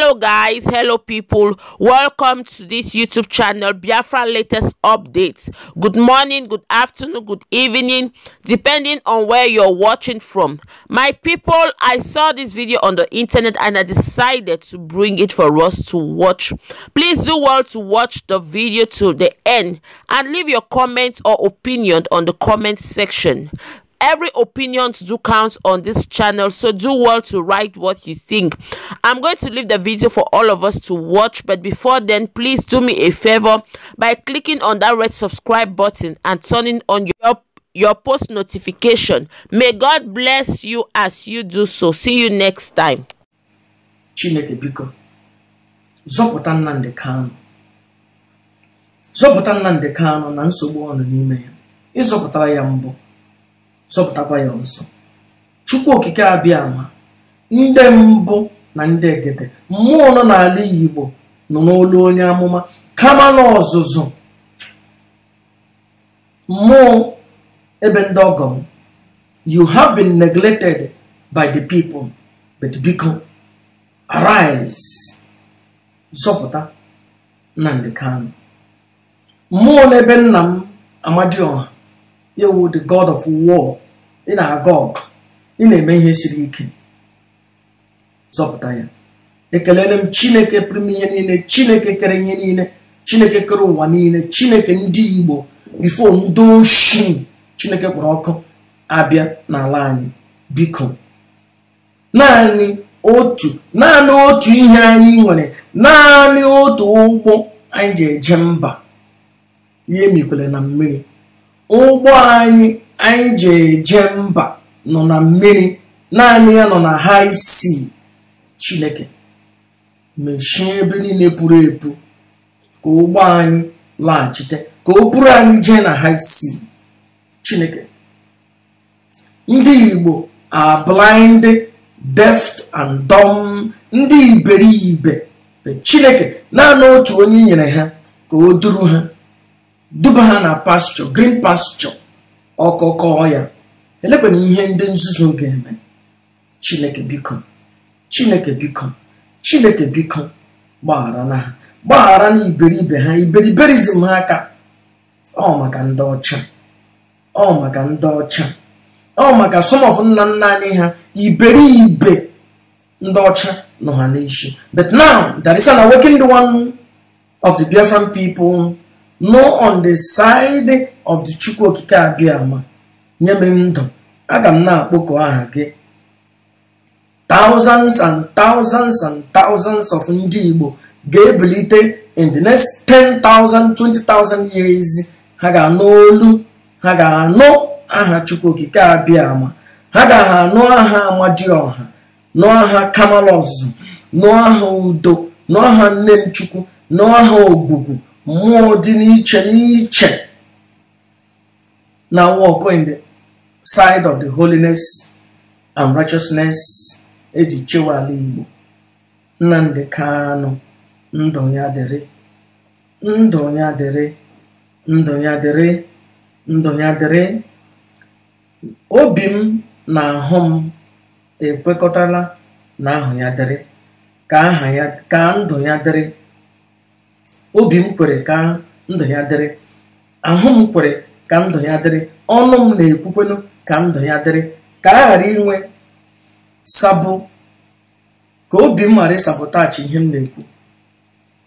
Hello guys, hello people, welcome to this YouTube channel, Biafra latest updates. Good morning, good afternoon, good evening, depending on where you're watching from. My people, I saw this video on the internet and I decided to bring it for us to watch. Please do well to watch the video to the end and leave your comment or opinion on the comment section. Every opinion do count on this channel, so do well to write what you think. I'm going to leave the video for all of us to watch, but before then, please do me a favor by clicking on that red subscribe button and turning on your post notification. May God bless you as you do so. See you next time. Chineke biko zọpụta Nnamdi Kanu, zọpụta Nnamdi Kanu na nsogbu ọ nọ n'ime ya. Ịzọpụtara ya mbụ, zọpụtakwa ya ọzọ. Chukwu okike abịa ama ndị mbụ na ndị egede, mmụọ nọ n'ala Igbo nọ n'olu onye amụma kama na ọzụzụ mmụọ ebe ndị ọgọ m. You have been neglected by the people, but biko arise, zọpụta Nnamdi Kanu. Mmụọ n'ebe nna m Amadioha, ewu the god of war, ị na-aga ọgụ, ị na-eme ihe siri ike, zọpụta ya. Ekelele m Chineke pụrụ ime ihe niile, Chineke kere ihe niile, Chineke kere ụwa niile, Chineke ndị Igbo before ndị oshi Chineke kpọrọ ọkụ abịa n'ala anyị. Biko naanị otu ihe anyị nwere, naanị otu ụgbọ anyị ji eje mba, ya emikwele na mmiri. Ụgbọ anyị ji eje mba nọ na mmiri, naanị ya nọ na high sea. Chineke mechie ebe niile pụrụ epu ka ụgbọ anyị laghachite, ka o buru anyị jee na high sea. Chineke, ndị Igbo are blind, deaf and dumb, ndị iberibe. Chineke, naanị otu onye nyere ha ka o duru ha, duba ha na pasture, green pasture, ọkọkọ ya. Elekwana ihe ndị nzuzu ga-eme. Chineke biko, Chineke biko, Chineke biko, gbaghara na ha, gbaghara na iberibe ha, iberiberizm ha aka. Ọ maka ndị ọcha, ọ maka ndị ọcha, ọ maka some of nna nna anyị ha, iberibe ndị ọcha nọ ha n'isi. But now there is an awakened one of the Biafran people, no on the side of the Chukwu Okike Abịama. Nye m ndụ, aga m na-akpọku aha gị. Thousands and thousands and thousands of ndị Igbo ga-ebilite in the next 10,000, 20,000 years. Ha ga-anụ olu, ha ga-anụ aha Chukwu Okike Abịama, ha ga-anụ aha Amadioha, nụ aha Kamala Ọzụzụ, nụ aha Udo, nụ aha Nne m Chukwu, nụ aha Ogwugwu, mmụọ dị n'iche n'iche na walk in the side of the holiness and righteousness eji chewa ala Igbo. Nnamdi Kanu, ndụ ya dịrị, ndụ ya dịrị, ndụ ya dịrị, ndụ ya dịrị. Obi m na ahụ m ekwekọtala na ahụ ya dịrị, ka aha ya, ka ndụ ya dịrị. Obi m kwere ka ndụ ya dịrị, ahụ m kwere ka ndụ ya dịrị, ọnụ m na-ekwukwenu ka ndụ ya dịrị, ka a ghara inwe sabo, ka obi m ghara ịsabotachi ihe m na-ekwu,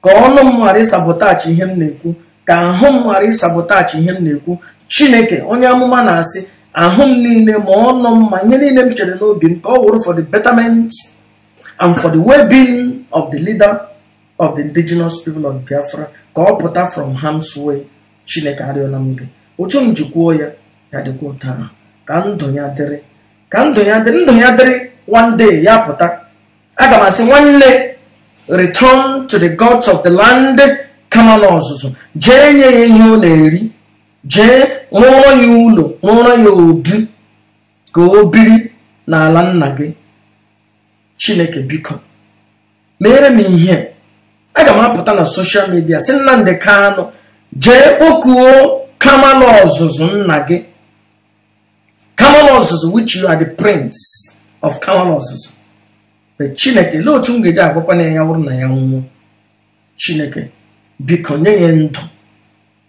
ka ọnụ m ghara ịsabotachi ihe m na-ekwu, ka ahụ m ghara ịsabotachi ihe m na-ekwu. Chineke onye amụma na-asị ahụ m niile ma ọnụ m ma ihe niile m chere n'obi m ka ọ wụrụ for the betterment and for the well-being of the leader of the indigenous people of Biafra, ka ọ pụta from harm's way. Chineke arịọla m gị, otu m ji kwuo ya, ya dịkwa ụtọ ahụ, ka ndụ ya dịrị, ka ndụ ya dịrị, ndụ ya dịrị. One day ya pụta, aga m asị nwanne, return to the gods of the land. Kama na ọzụzụ, jee nye ya ihe ọ na-eri, jee rụọrọ ya ụlọ, rụọrọ ya obi, ka o biri n'ala nna gị. Chineke biko mere m ihe. Aga m apụta na social media sị Nnamdi Kanu jee kpọkuo Kamala Ọzụzụ nna gị, Kamala Ọzụzụ, which you are the prince of Kamala Ọzụzụ. But Chineke, lee otu m ga-eji agwakwana ya wụrụ na ya nwụọ. Chineke, biko nye ya ndụ,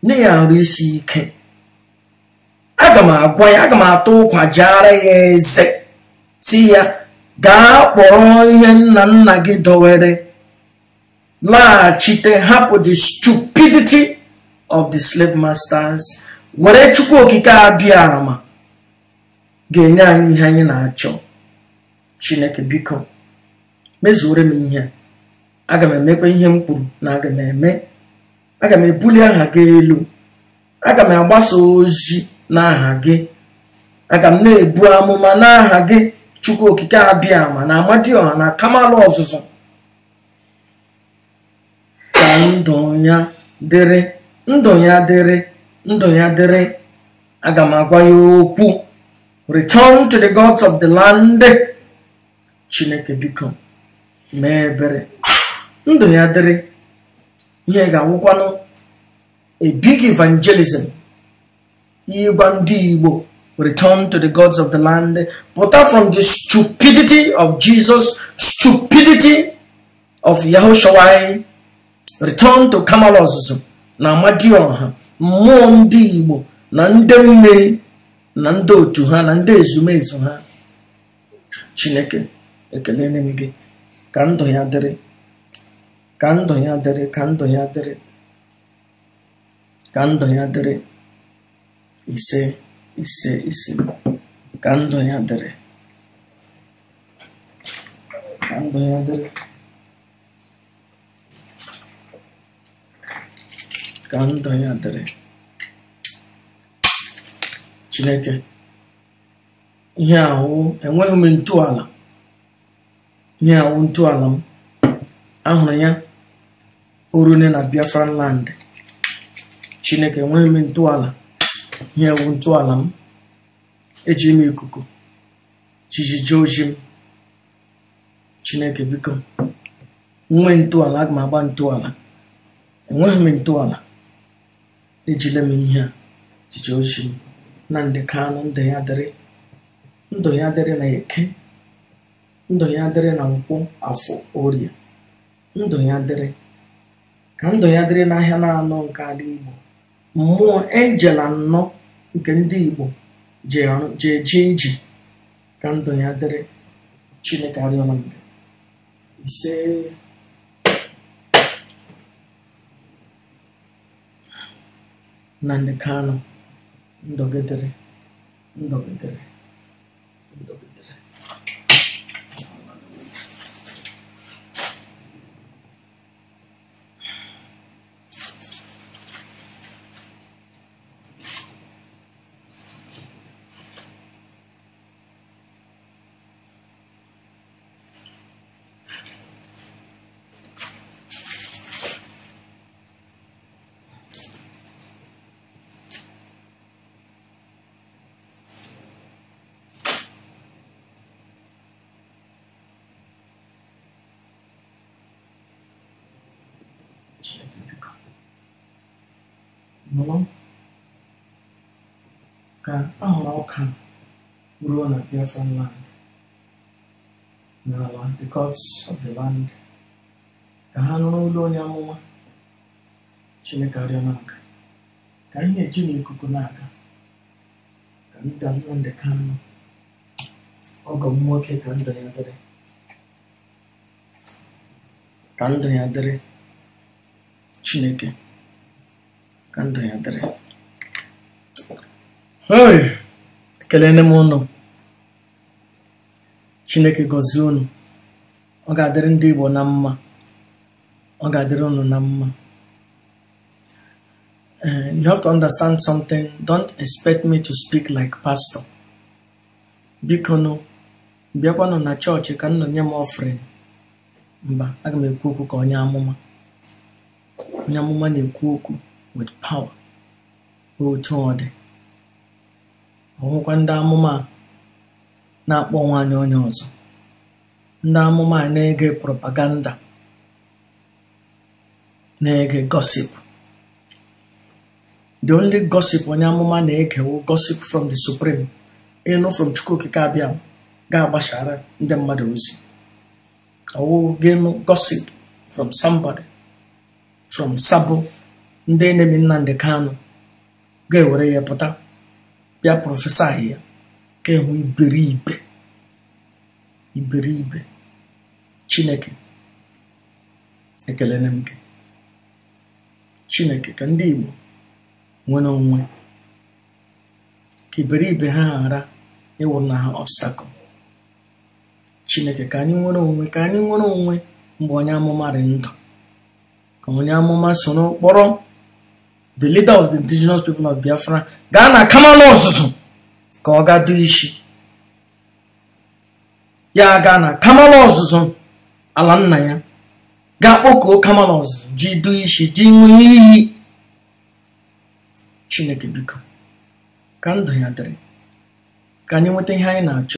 nye ya arụ isi ike. Aga m agwa ya, aga m atụ ụkwa jara ya eze, si ya gaa kpọrọ ihe nna nna gị dowere, laghachite, hapụ the stupidity of the slave masters, were Chukwu Okike abịa ama ga-enye anyị ihe anyị na-achọ. Chineke biko mezuore m ihe. Aga m emekwa ihe m kwuru na aga m eme. Aga m ebuli aha gị elu. Aga m agbasa ozi n'aha gị. Aga m na-ebu amụma n'aha gị. Chukwu Okike abịa ama na Amadioha na Kamalụ ọzụzụ. Ka ndụ ya dịrị, ndụ ya dịrị, ndụ ya dịrị. Aga m agwa ya okwu. Return to the gods of the land. Chineke biko mee ebere, ndụ ya dịrị. Ihe ga-awụkwanụ a big evangelism. Ịgwa ndị Igbo, return to the gods of the land. Pụta from the stupidity of Jesus, stupidity of Yahushua. Return to Kamalụ ọzụzụ na Amadioha, mmụọ ndị Igbo na ndị mmiri na ndị otu ha na ndị ezumezu ha. Chineke, ekelele m gị. Ka ndụ ya dịrị, ka ndụ ya dịrị, ka ndụ ya dịrị, ka ndụ ya dịrị. Ise, ise, ise. Ka ndụ ya dịrị, ka ndụ ya dịrị, ka ndụ ya dịrị. Chineke, ihe ahụ enweghị m ntọala. Ihe ahụ ntọala m. Ahụrụ ya orune na Biafran land. Chineke, enweghị m ntọala. Ihe ahụ ntọala m. Eji m ikuku jijiji oji m. Chineke biko, nwee ntọala, aga m agba ntọala. Enweghị m ntọala. Ejile m ihe a jiji oji m. Nnamdi Kanu, ndụ ya dịrị, ndụ ya dịrị na Eke, ndụ ya dịrị na Nkwọ, Afọ, Orie, ndụ ya dịrị. Ka ndụ ya dịrị n'ahịa na-anọ nke ala Igbo. Mmụọ angel anọ nke ndị Igbo ji eje ije. Ka ndụ ya dịrị. Chineke arịọla m gị. Ise. Nnamdi Kanu, ndụ gị dịrị, ndụ gị dịrị, ndụ gị dịrị. Nụrụ ka ahụrụ ọka ruo na Biafran land, n'ala the gods of the land, ka ha nụrụ olu onye amụma. Chineke arịọ na-aga, ka ihe eji n'ikuku na-aga, ka ndụ Nnamdi Kanu, ọgọ m nwoke, ka ndụ ya dịrị, ka ndụ ya dịrị. Chineke, ka ndụ ya dịrị. Hey, ekelele m unu. Chineke gọzie unu. Ọ ga-adịrị ndị Igbo na mma. Ọ ga-adịrị unu na mma. You have to understand something. Don't expect me to speak like pastor. Biko nụ, bịakwanụ na chọọchị ka nnọ nye m offering. Mba, aga m ekwu okwu ka onye amụma. Onye amụma na-ekwu okwu with power. Otu ọ dị, ọhụkwa ndị amụma na-akpọ nwaanyị onye ọzọ. Ndị amụma na-ege propaganda, na-ege gossip. The only gossip onye amụma na-ege wụ gossip from the supreme. Ịnụ from Chukwu Okike abịa ga-agbasara ndị mmadụ ozi. Ọwụ game gossip from somebody from sabo ndị enemy Nnamdi Kanu ga-ewere ya pụta bịa prophesy ya ka ịhụ iberibe iberibe. Chineke, ekelele m gị. Chineke, ka ndị Igbo nwere onwe, ka iberibe ha ghara ịwụ na ha obstacle. Chineke, ka anyị nwere onwe, ka anyị nwere onwe mgbe onye amụma dị ndụ, ka onye amụma soro kpọrọ the leader of the Indigenous People of Biafra gaa na Kamala Ọzụzụ ka ọ gaa doo isi ya, gaa na Kamala Ọzụzụ ala nna ya, gaa kpọkuo Kamala Ọzụzụ ji doo isi, ji nwee iyi. Chineke, biko, ka ndụ ya dịrị, ka anyị nweta ihe anyị na-achọ.